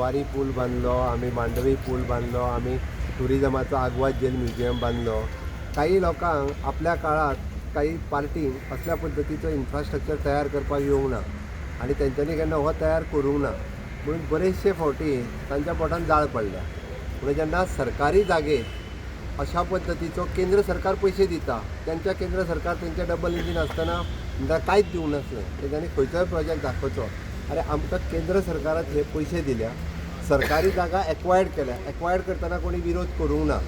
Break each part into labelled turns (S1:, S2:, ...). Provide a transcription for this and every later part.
S1: जुवारी पूल बांदलो, आमी मांडवी पूल बांदलो, आमी टुरिजमाचो आगवाद जेल म्युझियम बांदलो. काही लोकांक आपल्या काळांत, काही पार्टींक असल्या पद्दतीचो इन्फ्रास्ट्रक्चर तयार करपाक येवंक ना आनी तेंच्यांनी केन्ना हो तयार करूंक ना, म्हणून बरेचशे फावटी तांच्या पोटान जाळ पडल्या. म्हणून जेन्ना सरकारी जागेत अशा पद्दतीचो केंद्र सरकार पयशे दिता, तेंच्या केंद्र सरकार तेंचें डबल इंजीन आसतना तांकां कांयच दिवंक नासलें. तेंच्यांनी खंयचोय प्रोजेक्ट दाखोवचो. अरे, आमकां केंद्र सरकारान हे पयशे दिल्या, सरकारी जागा एक्वायर्ड केल्या. एक्वायर्ड करतना कोणी विरोध करूंक ना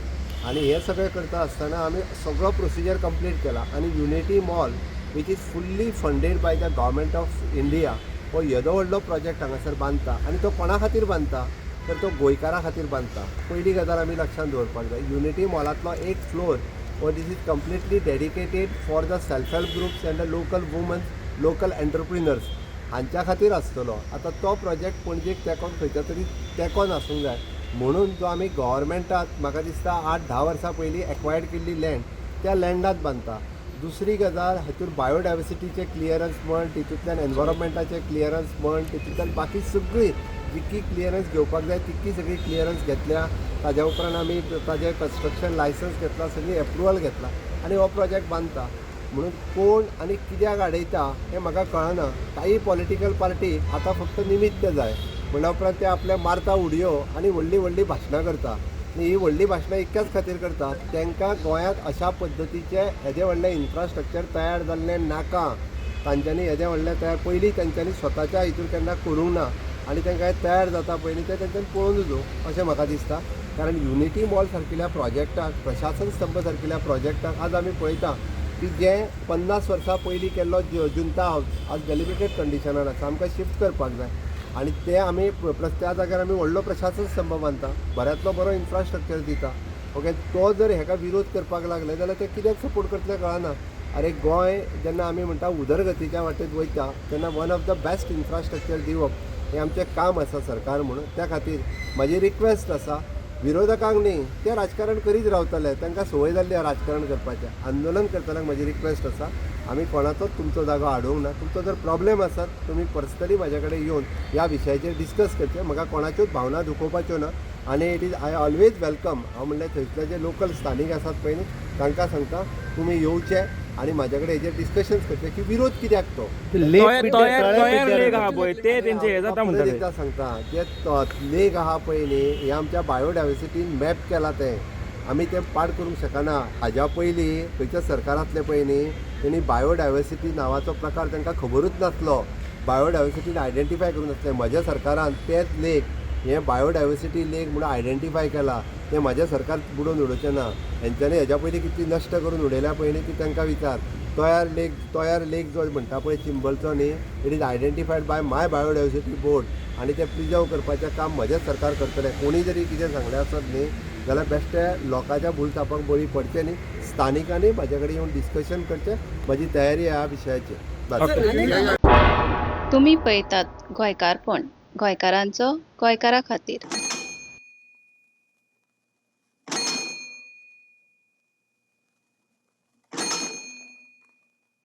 S1: आनी हें सगळें करता आसतना आमी सगळो प्रोसिजर कंप्लीट केला. आनी Unity Mall, which is fully funded by the Government of India, हो येदो व्हडलो प्रोजेक्ट हांगासर बांदता आनी तो कोणा खातीर बांदता, तर तो गोंयकारा खातीर बांदता. पयली गजाल आमी लक्षांत दवरपाक जाय, युनिटी मॉलांतलो एक फ्लोर हो, this is completely dedicated for the self help groups and the local womens, local entrepreneurs हांच्या खातीर आसतलो. आतां तो प्रोजेक्ट पणजेक तेंकोन, खंयच्या तरी तेंकोन आसूंक जाय, म्हणून जो आमी गव्हर्मेंटात, म्हाका दिसता 8-10 वर्सां पयलीं एक्वायर्ड केल्ली लँड, त्या लँडात बांदता. दुसरी गजाल, हातूंत बायोडायवर्सिटीचें क्लियरन्स म्हण, तितूंतल्यान एनवायरमेंटाचें क्लियरन्स म्हण, तितूंतल्यान बाकी सगळी जितकी क्लियरन्स घेवपाक जाय तितकी सगळी क्लियरन्स घेतल्या. ताज्या उपरांत आमी ताजें कन्स्ट्रक्शन लायसन्स घेतला, सगळी एप्रुवल घेतला आनी हो प्रोजेक्ट बांदता. म्हणून कोण आनी कित्याक आडयता हें म्हाका कळना. काही पॉलिटिकल पार्टी आतां फक्त निमित्त जाय म्हणल्या उपरांत ते आपल्या मारता उडयो आनी व्हडलीं व्हडलीं भाशणां करता. आनी ही व्हडलीं भाशणां इतक्याच खातीर करता, तांकां गोंयांत अशा पद्दतीचें येदें व्हडलें इन्फ्रास्ट्रक्चर तयार जाल्लें नाका. तांच्यांनी येदें व्हडलें तयार पयलीं तांच्यांनी स्वताच्या हितून केन्ना करूंक ना आनी तांकां हें तयार जाता पयलीं तें तांच्यांनी पळोवन न्हू अशें म्हाका दिसता. कारण युनिटी मॉल सारकिल्या प्रोजेक्टाक, प्रशासन स्तंभ सारकिल्या प्रोजेक्टाक आज आमी पळयता की जे 50 वर्सां पयलीं केल्लो जुंता हावस आज डेलिब्रेटेड कंडिशनान आसा. आमकां शिफ्ट करपाक जाय आनी ते आमी त्या जाग्यार आमी व्हडलो प्रशासन स्तंभ बांदता, बऱ्यांतलो बरो इन्फ्रास्ट्रक्चर दिता. ओके, तो जर हेका विरोध करपाक लागले जाल्यार ते कित्याक सपोर्ट करतले कळना. अरे, गोंय जेन्ना आमी म्हणटा उदरगतीच्या वाटेत वयता तेन्ना one of the best infrastructure दिवप हें आमचें काम आसा सरकार म्हणून. त्या खातीर म्हाजी रिक्वेस्ट आसा, विरोधकांक न्ही, ते राजकारण करीत रावतले, तांकां संवय जाल्ली आहा राजकारण करपाचें. आंदोलन करतल्यांक म्हजी रिक्वेस्ट आसा, आमी कोणाचोच तुमचो जागो आडोवंक ना. तुमचो जर प्रॉब्लेम आसात, तुमी पर्सनली म्हाज्या कडेन येवन ह्या विशयाचेर डिस्कस करचें. म्हाका कोणाच्योच भावना दुखोवपाच्यो ना आनी it is I always welcome. हांव म्हणल्यार थंयसले जे लोकल स्थानीक आसात पळय न्ही, तांकां सांगता, तुमी येवचे आनी म्हाज्या कडेन हेजेर डिस्कशन्स करचे की विरोध कित्याक तो.
S2: तोयार लेक आहा पळय, ते तेंचे हे जाता म्हणटा
S1: परत
S2: ते.
S1: एकदां सांगता, जे लेक आहा पळय न्ही, हे आमच्या बायोडायवर्सिटीन मॅप केला, तें आमी तें पाड करूंक शकना. हाज्या पयलीं खंयच्या सरकारांतलें पळय न्ही, तेणी बायोडायवर्सिटी नांवाचो प्रकार तांकां खबरूच नासलो, बायोडायवर्सिटीन आयडेंटिफाय करूंक नासलें. म्हज्या सरकारान तेच लेक हें बायोडायवर्सिटी लेक म्हणून आयडेंटिफाय केला. तें म्हाजें सरकार बुडोवन उडोवचें ना. हेंच्यांनी हेज्या पयलीं कितली नश्ट करून उडयल्या पळय न्ही, ती तांकां विचार. तोयार लेक, तोयार लेक जो म्हणटा पळय चिंबलचो न्ही, it is identified by my biodiversity board आनी तें प्रिजर्व करपाचें काम म्हजेंच सरकार करतलें. कोणी जरी कितें सांगलें आसत न्ही जाल्यार बेश्टे लोकांच्या भूलथापाक बळी पडचें न्ही. स्थानिकांनी म्हाजे कडेन येवन डिस्कशन करचें. म्हजी तयारी ह्या विशयाचेर, बस.
S3: तुमी पळयतात गोंयकारपण, गोंयकारांचो गोंयकारा खातीर.